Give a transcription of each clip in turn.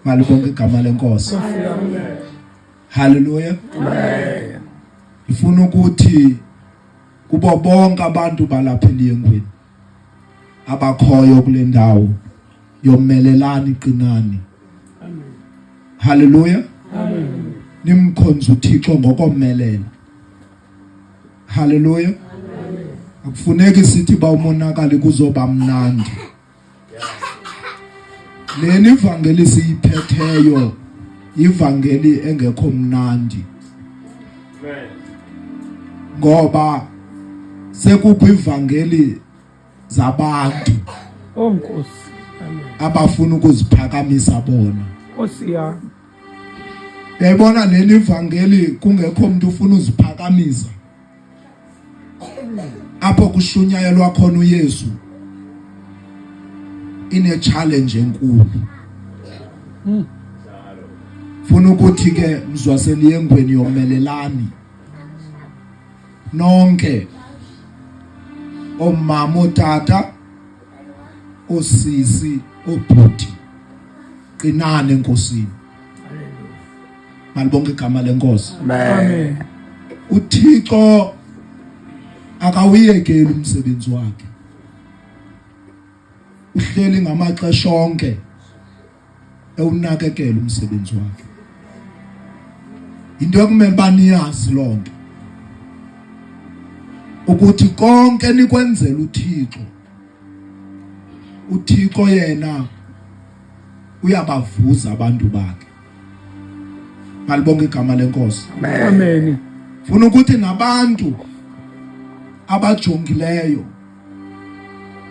Malibonke igama lenkosi. Haleluya. Amen. Ngifuna ukuthi kubo bonke abantu balapha eliyengweni abakhoyo kule ndawo yomelelani qinani. Amen. Haleluya. Amen. Nimkhonza uThixo ngokomelela. Haleluya. Akufuneki sithi ba umonakali kuzoba mnandi. Leni ivangeli siyiphetheyo ivangeli engekho mnandi. Ngoba sekukho ivangeli zabantu. Oh Nkosi. Amen. Abafuna ukuziphakamisa bona. Nkosi yami. Uyayibona leli ivangeli kungekho umuntu ufuna uziphakamisa. Apho kushunyayelwa khona uYesu ine challenge enkulu. Funa ukuthi ke mzwaseliyengweni yomelelani. Nonke omama otata osisi obhuti qinani enkosini. Malibonke igama lenkosi. Amen. uThixo akawuyekeli umsebenzi wakhe. Uhleli ngamaxesha onke ewunakekela umsebenzi wakhe. Into ekumele baniyazi lonto. Ukuthi konke nikwenzela uThixo. uThixo yena uyabavuza abantu bakhe. Malibonke igama lenkosi. Amen. Funa ukuthi nabantu abajongileyo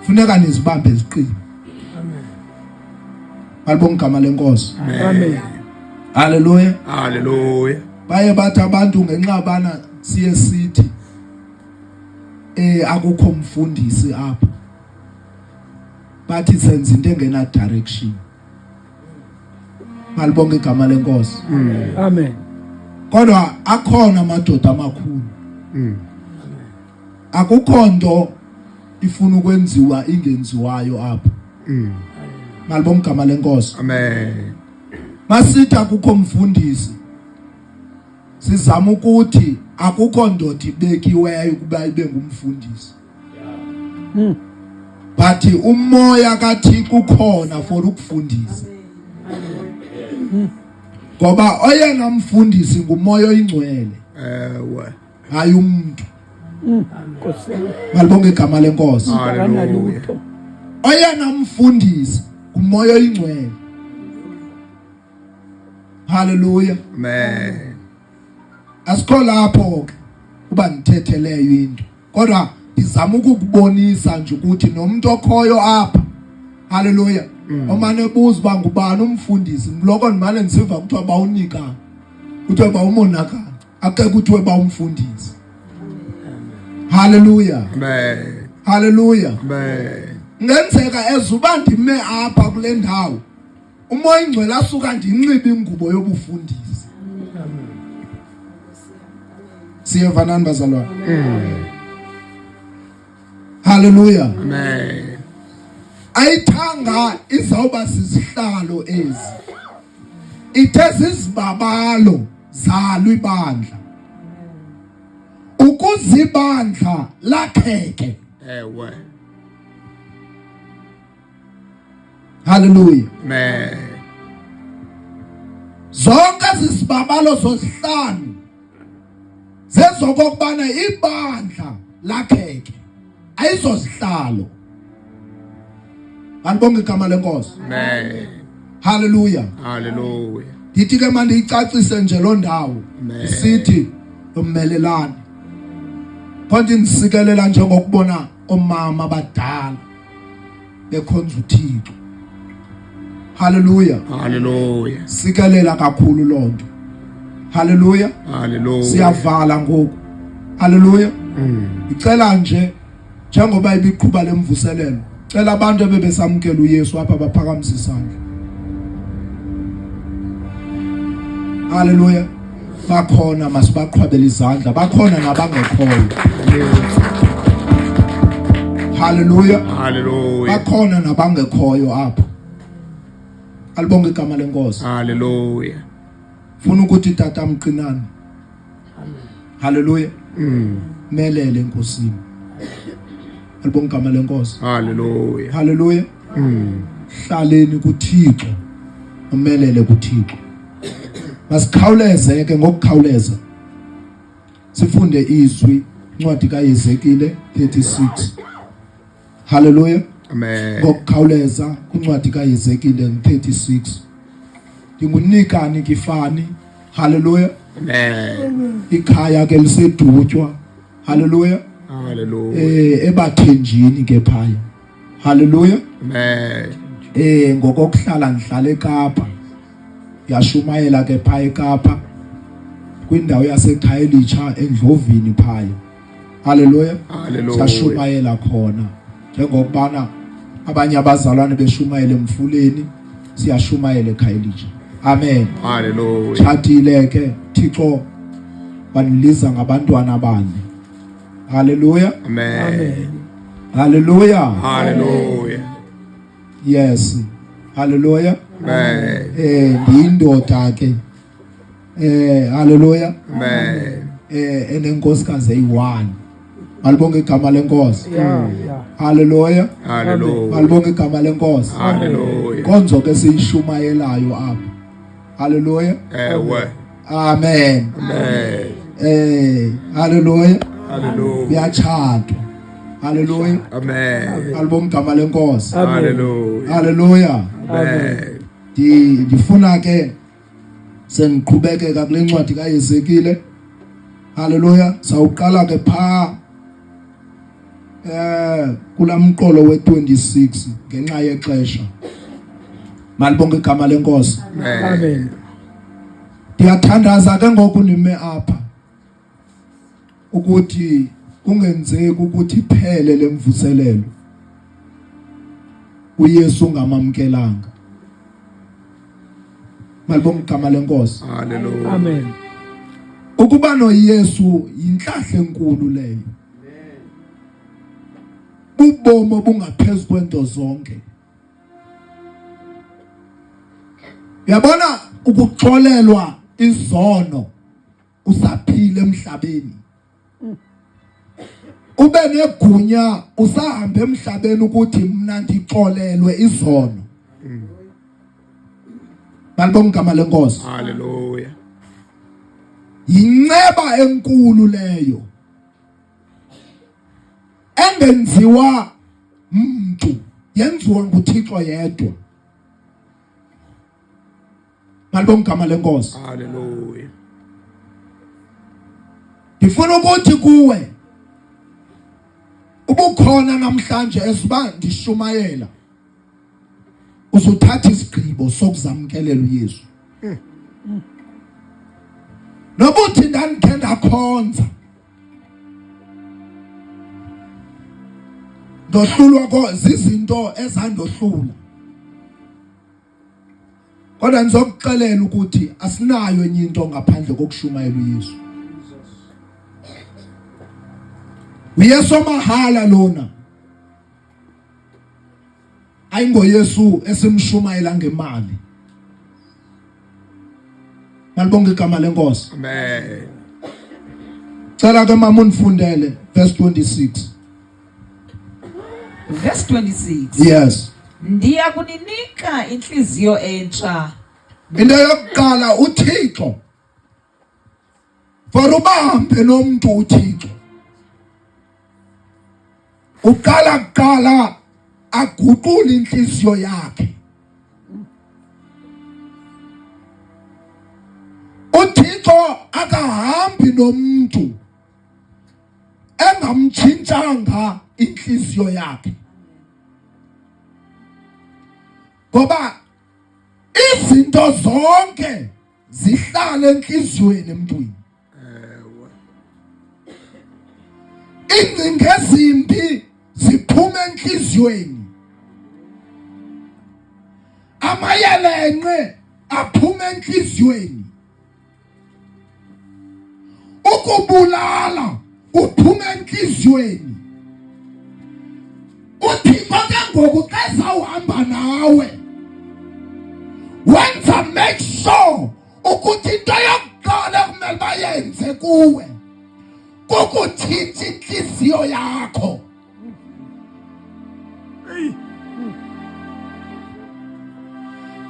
funeka nizibambe ziqine. Amen. Malibonke igama lenkosi. Amen. Haleluya. Haleluya. Baye bathi abantu ngenxa bana siye sithi eh akukho mfundisi apha. Bathi senza into engena direction. Malibonke igama lenkosi. Amen. Kodwa akhona amadoda amakhulu. Akukho nto ifuna ukwenziwa ingenziwayo apha. Malibonke igama lenkosi. Amen. Masithi akukho mfundisi. Sizama ukuthi akukho ndoda ibekiweyo ukuba ibe ngumfundisi. But umoya kaThixo ukhona for ukufundisa. Ngoba oyena mfundisi ngumoya oyingcwele. Ewe. Hayi umuntu. Nkosi. Malibonke igama lenkosi. Haleluya. Oyena mfundisi ngumoya oyingcwele. Hallelujah. Amen. Asikho lapho ke uba ndithetheleyo into. Kodwa ndizama ukukubonisa nje ukuthi nomuntu okhoyo apha. Hallelujah. Omane ebuza uba ngubani umfundisi, loko ndimane ndisiva kuthiwa bawunika. Kuthiwa bawumonakala. Ake kuthiwe bawumfundisi. Hallelujah. Amen. Hallelujah. Amen. Ngenzeka ezuba ndime apha kule ndawo. Umoya ingcwele asuka ndinxibe ingubo yobufundisi. Siyevanani bazalwane. Hallelujah. Amen. Ayithanga izawuba sizihlalo ezi. Ithe zizibabalo zalo ibandla. Ukuze ibandla lakheke. Ewe. Hallelujah. Amen. Zonke zisibabalo zosihlanu zezokokubana ibandla lakheke ayizozihlalo. Malibonge igama lenkosi. Amen. Hallelujah. Hallelujah. Ndithi ke mandiyicacise nje loo ndawo. Amen. Sithi umelelane. Konke ndisikelela njengokubona omama abadala bekhonza uThixo. Hallelujah. Hallelujah. Sikelela kakhulu lonto. Hallelujah. Hallelujah. Siyavala ngoku. Hallelujah. Ngicela nje njengoba ibiqhuba lemvuselelo, cela abantu ebebesamkela uYesu apha baphakamise isandla. Hallelujah. Bakhona masibaqhwabele izandla, bakhona nabangekhoyo. Hallelujah. Hallelujah. Bakhona nabangekhoyo apha. Alibonge igama lenkosi. Hallelujah. Funa ukuthi tata mqinani. Hallelujah. Melele enkosini. Alibonge igama lenkosi. Hallelujah. Hallelujah. Hlaleni kuThixo. Umelele kuThixo. Masikhawuleze ke ngokukhawuleza. Sifunde izwi incwadi kaEzekile 36. Hallelujah. Amen. Ngokukhawuleza kwincwadi kaEzekile 36. Ndingunikani kifani. Hallelujah. Amen. Ikhaya ke lisedutywa. Hallelujah. Hallelujah. Eh ebathenjini ke phaya. Hallelujah. Amen. Eh ngokokuhlala ngihlala eKapa. Yashumayela ke phaya eKapa kwindawo yaseKhayelitsha eNdlovini phaya. Haleluya. Haleluya. Sashumayela khona njengokubana abanye abazalwane beshumayela emfuleni siyashumayela eKhayelitsha. Amen. Haleluya. Tshatile ke Thixo waniliza ngabantwana abane. Haleluya. Amen. Haleluya. Haleluya. Yes. Haleluya. Amen. Eh ndiyindoda ke. Eh haleluya. Amen. Eh enenkosikazi eyi-1. Malibonge igama lenkosi. Yeah, yeah. Haleluya. Hallelujah. Malibonge igama lenkosi. Hallelujah. Inkonzo ke siyishumayelayo apha. Haleluya. Ewe. Amen. Amen. Eh haleluya. Hallelujah. Kuyatshatwa. Haleluya. Amen. Alibonge igama lenkosi. Hallelujah. Haleluya. Amen. Ndifuna ke sengiqhubekeka kule ncwadi kaYezekile. Haleluya. Sawuqala ke pha kulamqolo we-26 ngenxa yexesha. Malibonge igama lenkosi. Amen. Ndiyathandaza ke ngoku nime apha ukuthi kungenzeki ukuthi iphele lemvuselelo uYesu ungamamkelanga. Malibonge igama lenkosi. Hallelujah. Amen. Ukuba noYesu yintlahla enkulu leyo. Bubomi obungaphezu kwento zonke. Uyabona ukuxolelwa izono usaphila emhlabeni. Ube negunya usahamba emhlabeni ukuthi mina ndixolelwe izono. Malibonge igama lenkosi. Hallelujah. Yinceba enkulu leyo. Engenziwa mntu, yenziwa nguThixo yedwa. Malibonge igama lenkosi. Hallelujah. Ndifuna ukuthi kuwe ubukhona namhlanje esiba ndishumayela uzothatha isigqibo sokuzamkelela uYesu. Nokuthi ndandikhe ndakhonza ndohlulwa ko zizinto ezandohlula. Kodwa ngizokuxelela ukuthi asinayo enye into ngaphandle kokushumayela uYesu. uYesu omahala lona. AyingoYesu esimshumayela ngemali. Malibonge igama lenkosi. Amen. Cela ke mama undifundele verse 26. Verse 26. Yes. Ndiya kuninika inhliziyo entsha. Into yokuqala uThixo for ubahambe nomuntu uThixo uqala kuqala aguqule inhliziyo yakhe. uThixo akahambi nomuntu engamtshintshanga inhliziyo yakhe, ngoba izinto zonke zihlala enhliziyweni emntwini. Ingcinga ezimbi ziphuma enhliziyweni, amayelenqe aphuma enhliziyweni, ukubulala kuphuma enhliziyweni. uThixo ke ngoku xa ezawuhamba nawe Make sure ukuthi into yokuqala ekumele bayenze kuwe kukutshintsha intliziyo yakho.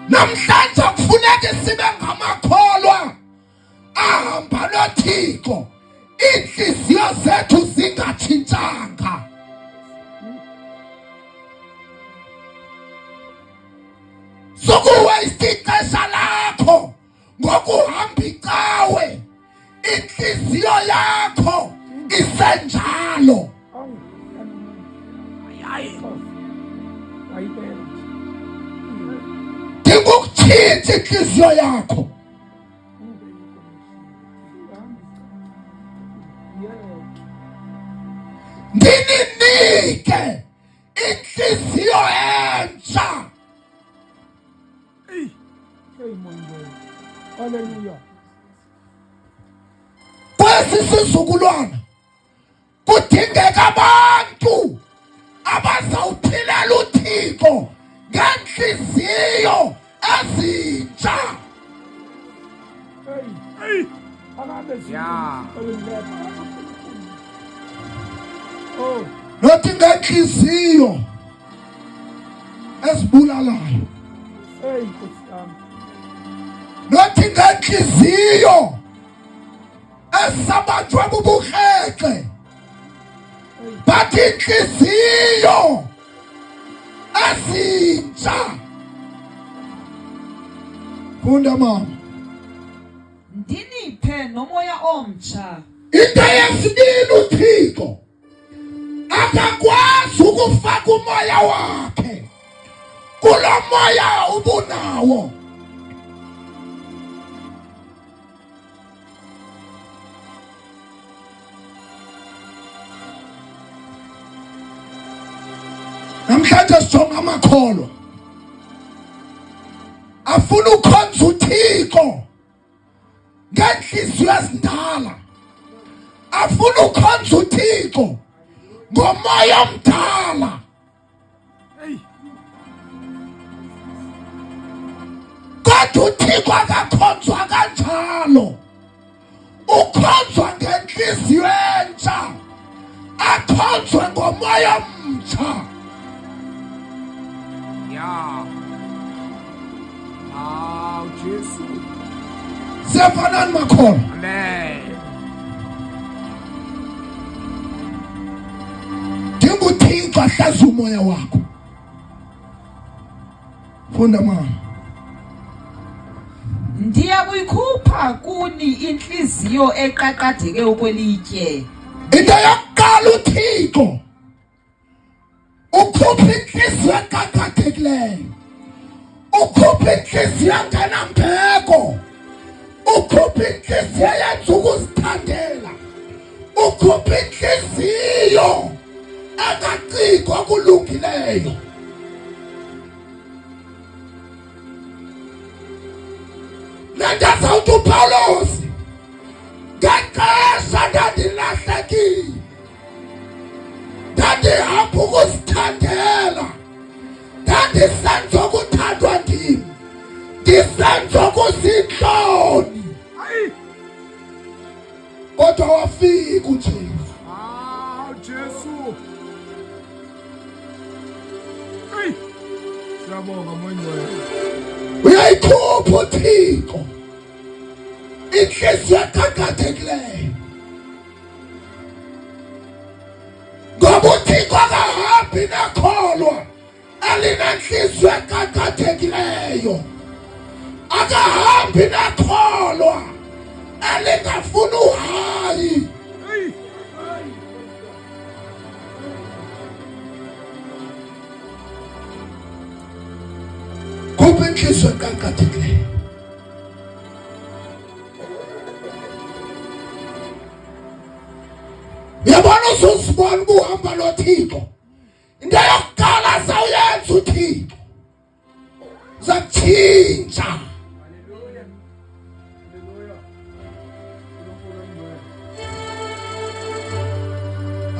Namhlanje kufuneka sibe ngamakholwa ahamba noThixo, iintliziyo zethu zingatshintshanga. Sukuwaste ixesha lakho ngokuhamba icawe, intliziyo yakho isenjalo. Ndingukutshintsha intliziyo yakho. Ndininike intliziyo entsha. Hallelujah. Kwesi sizukulwana kudingeka abantu abazawuphilela uThixo ngentliziyo ezintsha. Hey. Yeah. Oh. Nothi ngentliziyo ezibulalayo. Hey, Nkosi yami. Nothi ngentliziyo esabanjwe bubukrexe but intliziyo ezintsha. Funda mama. Ndiniphe nomoya omtsha. Into yesibini, uThixo akakwazi ukufaka umoya wakhe kulo moya ubunawo. Namhlanje sijonga amakholwa afuna ukhonza uThixo ngeenhliziyo ezindala, afuna ukhonza uThixo ngomoya omdala. Kodwa uThixo akakhonzwa kanjalo, ukhonzwa ngentliziyo entsha, akhonzwe ngomoya omtsha. Ya. Aw Jesu. Siyafanani makholwa? Amen. Dinga uThixo ahlaze umoya wakho. Funda mama. Ndiya kuyikhupha kuni intliziyo eqaqadeke okwelitye. Into yokuqala uThixo ukhupha intliziyo eqaqadekileyo, ukhupha intliziyo engenambeko, ukhupha intliziyo eyenza ukuzithandela, ukhupha intliziyo engaciki okulungileyo. Le nto azawuthi uPawulos, ngexesha ndandilahlekile, ndandihamba ukuzithandela, ndandisenza okuthandwa ndim, ndisenza okuzintloni, kodwa wafika uJesu. Ah, Jesu. Hey. Siyabonga moya. Uyayikhupha uThixo inhliziyo eqaqathekileyo, ngoba uThixo akahambi nakholwa elinenhliziyo eqaqathekileyo, akahambi nakholwa elingafuni uhayi. Khupha inhliziyo eqaqathekileyo. Uyabona, uzuzibona uba uhamba noThixo, into yokuqala zawuyenza uThixo zakutshintsha.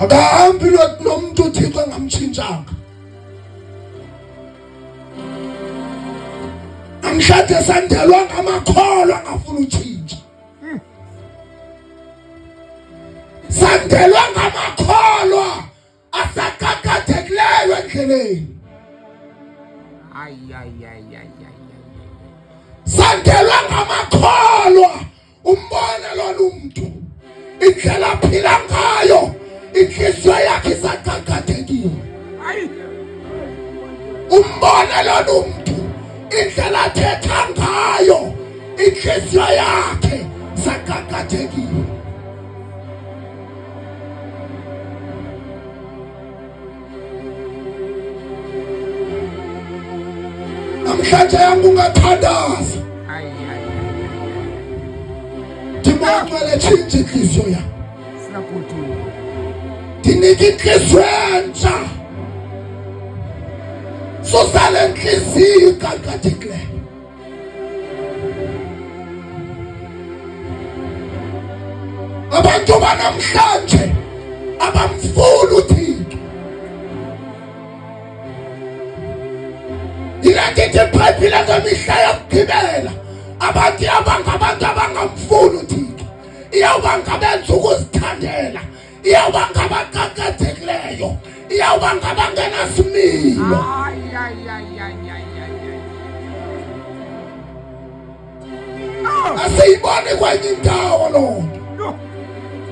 Akahambi nomntu uThixo engamtshintshanga. Namhlanje Namhlanje sandelwa ngamakholwa angafuni utshintsha. Sandelwa ngamakholwa asaqaqathekileyo endleleni. Ay ay ay ay ay. Sandelwa ngamakholwa umbone lona umntu indlela aphila ngayo inhliziyo yakhe isaqaqathekile. Umbone lona umntu indlela athetha ngayo inhliziyo yakhe isaqaqathekile. Namhlanje yangu ungathandaza ndibonqele tshintsha intliziyo yam ndinike intliziyo entsha susa le ntliziyo iqaqathekileyo Abantu banamhlanje abamfuni uThixo. Ile nto ithi iBhayibhile ngemihla yokugqibela abantu abangabantu abangamfuni uThixo. Iyawuba ngabenza ukuzithandela, iyawuba ngabaqaqathekileyo, iyawuba ngabangenasimilo. Asiyiboni kwenye indawo loo nto,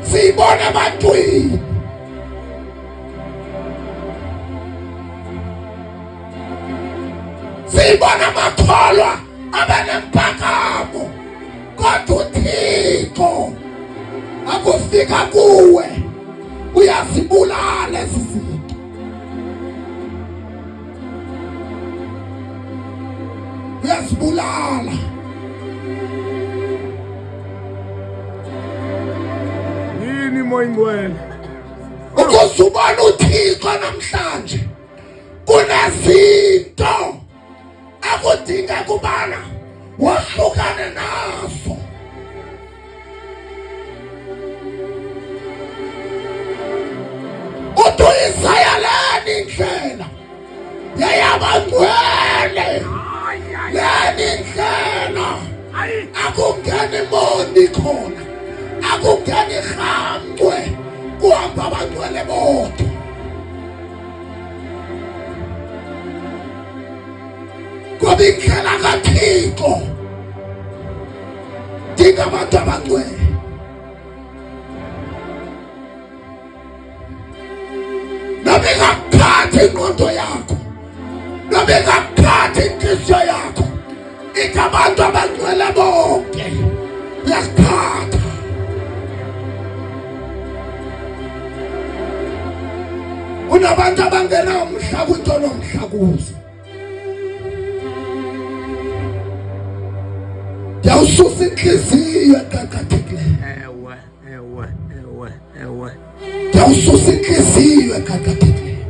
siyibona ebantwini. Siyibona amakholwa abanempakamo, kodwa uThixo akufika kuwe uyazibulala ezi zinto. Uyazibulala. Yini moya ingcwele? Ukuze ubone uThixo namhlanje kunezinto akudinga kubana wohlukane nazo. Uthi uIsaya leni indlela yeyabangcwele leni indlela akungeni moni khona akungeni rhamncwe kuhamba abangcwele bodwa. Ngoba indlela kaThixo dinga abantu abangcwele. Noma ingakuphathi ingqondo yakho, noma ingakuphathi inhliziyo yakho, ithi abantu abangcwele bonke uyasiphatha. Kunabantu abangenamhla kwinto nomhla kuzo. Ndiyawususa inhliziyo eqaqathekileyo. Ewe, ewe, ewe, ewe. Ndiyawususa inhliziyo eqaqathekileyo.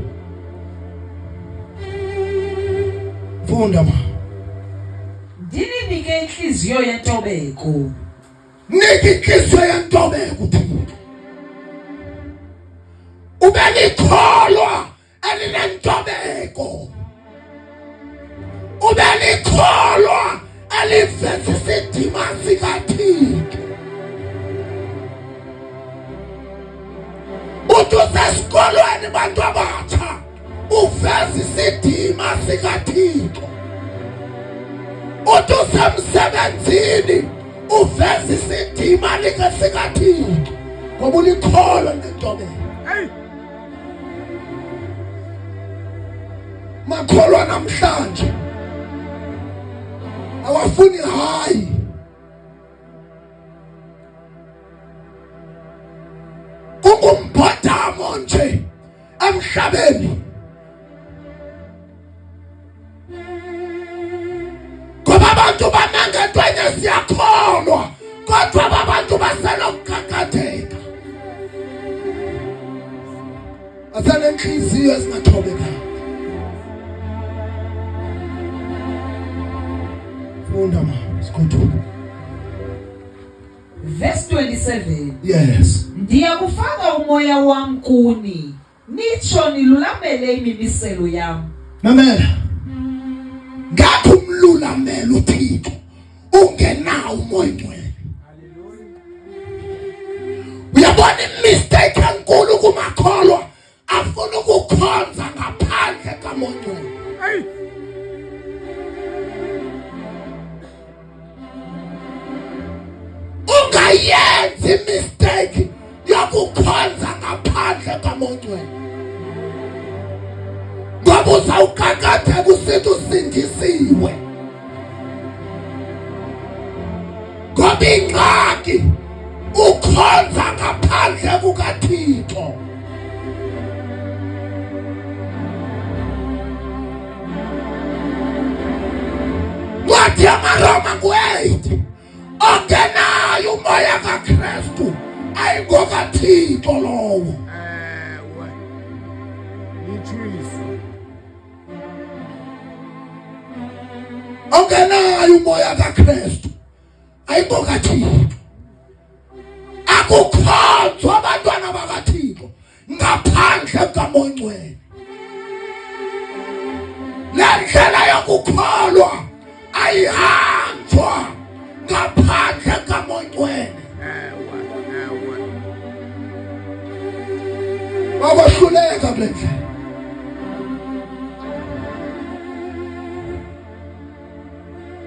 Funda ma. Ndininike inhliziyo yentobeko. Nika inhliziyo yentobeko uThixo. Ube likholwa elinentobeko. Ube likholwa eliveza isidima sikaThixo. Uthi usesikolweni bantu abatsha uveza isidima sikaThixo. Uthi usemsebenzini uveza isidima sikaThixo ngoba ulikholwa nentobeko. Makholwa namhlanje awafuni hayi kungumbhodamo nje emhlabeni ngoba abantu bamangento enye siyakholwa kodwa abantu basenokukakadeka basenenhliziyo ezingathobekanga. Funda ma sikhothuka. Verse 27. Yes. Ndiyakufaka umoya wam kuni Nitsho nilulamele imimiselo yam. Mamela. Ngakho umlula. ukufukamela uThixo ungenawo umoya ongcwele. Uyabona imistake enkulu kumakholwa afuna ukukhonza ngaphandle kamoya ongcwele. Hey. Ungayenzi imistake yokukhonza ngaphandle kamoya ongcwele. Ngoba uzawukakatha kusithi usindisiwe. Ngoba ingxaki ukhonza ngaphandle kukaThixo. Ncwadi yamaRoma ngu-8 ongenayo umoya kaKristu ayingokaThixo lowo. Ewe. Litsho Ongenayo umoya kaKristu ayingokaThixo. Akukhonzwa abantwana bakaThixo ngaphandle kukaMoya Ongcwele. Le ndlela yokukholwa ayihanjwa ngaphandle kukaMoya Ongcwele. Ewe, ewe. Wakwahluleka kule ndlela.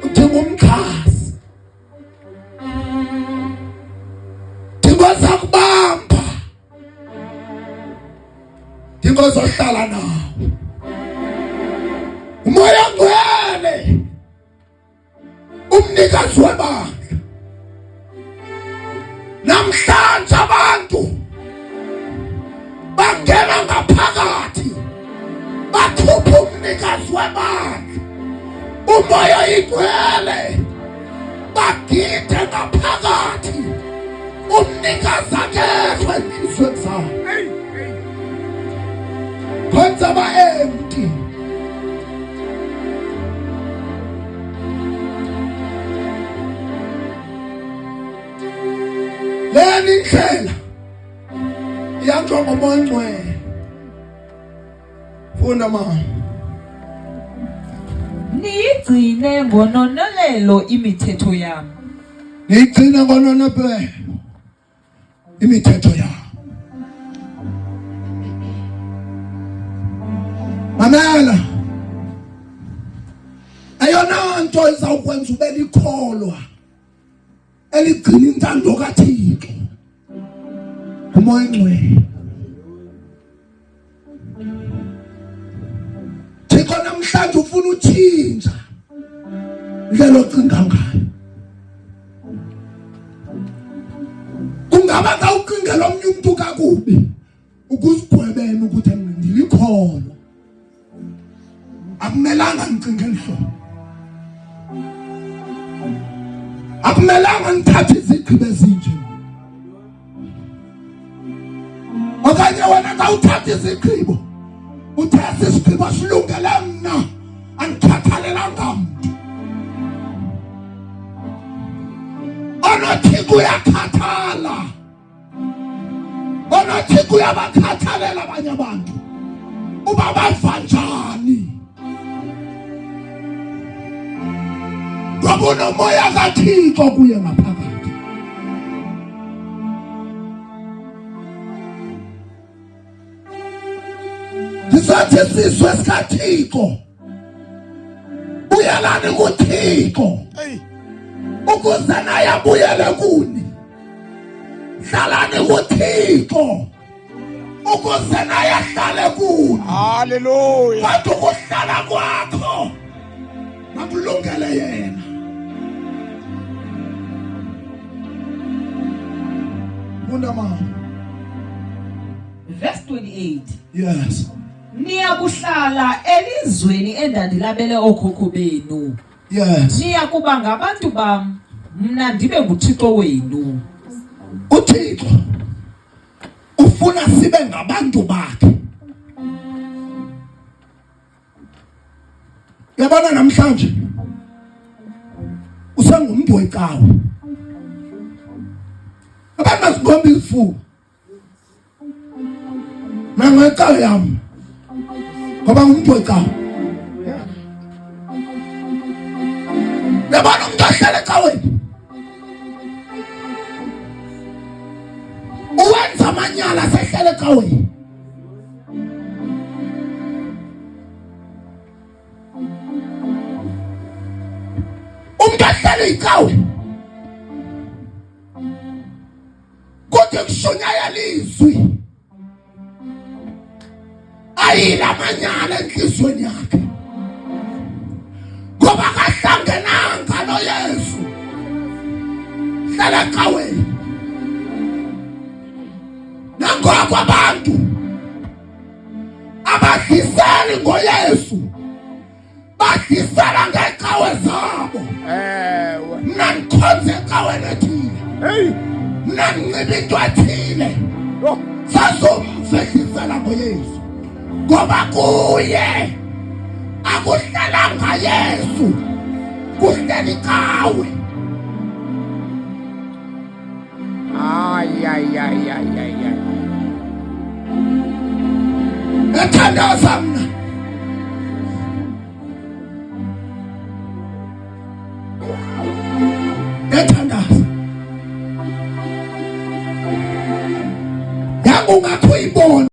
Udinga umxhasi. Udinga ozakubamba. Udinga ozohlala nawe. Umoya ongcwele umnikazi webandla. Namhlanje abantu bangena ngaphakathi bakhupha umnikazi webandla umoya igcwele bagide ngaphakathi umnikazi akekho enhliziyweni zabo Hey, hey. khonza ba-empty lena indlela iyanjwa ngomoya ongcwele funda mama Niyigcine ngononelelo imithetho yam. Niyigcine ngononelelo imithetho yam. Mamela. Eyona nto izawukwenza ube likholwa eligcina intando kaThixo umoya ongcwele. Thixo namhlanje ufuna utshintsha indlela ocinga ngayo. Kungaba xa ucingela omnye umntu kakubi ukuzigwebela ukuthi ndilikholwa akumelanga ngicinge ngihlobo akumelanga ngithathe izigqibo ezinje okanye wena xa uthatha izigqibo uthatha isigqibo silungele mna andikhathalelanga mntu onothixo uyakhathala onothixo uyabakhathalela abanye abantu uba bava njani ngoba unomoya kathixo kuye ngaphakathi ndisathi sizwe sikathixo buyelani kuthixo ukuze naye abuyele kuni hlalani kuthixo ukuze naye ahlale kuni haleluya kodwa ukuhlala kwakho makulungele yena funda mama Verse 28. Yes. Niyakuhlala elizweni endandilabele ookhokho benu. Yes. Niyakuba ngabantu bam, mna ndibe nguThixo wenu. uThixo ufuna sibe ngabantu bakhe. Yabona namhlanje usengumntu wecawe. Abantu basibomba izifuba. Mina ngecawe yami. Ngoba ngumuntu wecawe. Uyabona umuntu ohlala ecaweni uwenza amanyala sehlala ecaweni. Umuntu ohlala icawe kodwa kushunyayela izwi ayila amanyala enhlizweni yakhe ngoba kahlangenanga noYesu hlala ecaweni nangoko abantu abadliseli ngoYesu badlisela ngeecawe zabo ewe mna ndikhonze ecaweni ethile Hey. mna ndinxiba into ethile Yho. sazomfehlisela ngoyesu ngoba kuye akuhlalanga yesu kuhleli icawe Ay, ay, ay, ay, ay, ay. Ethandaza mna. Ethandaza. Yangu ungakho uyibona.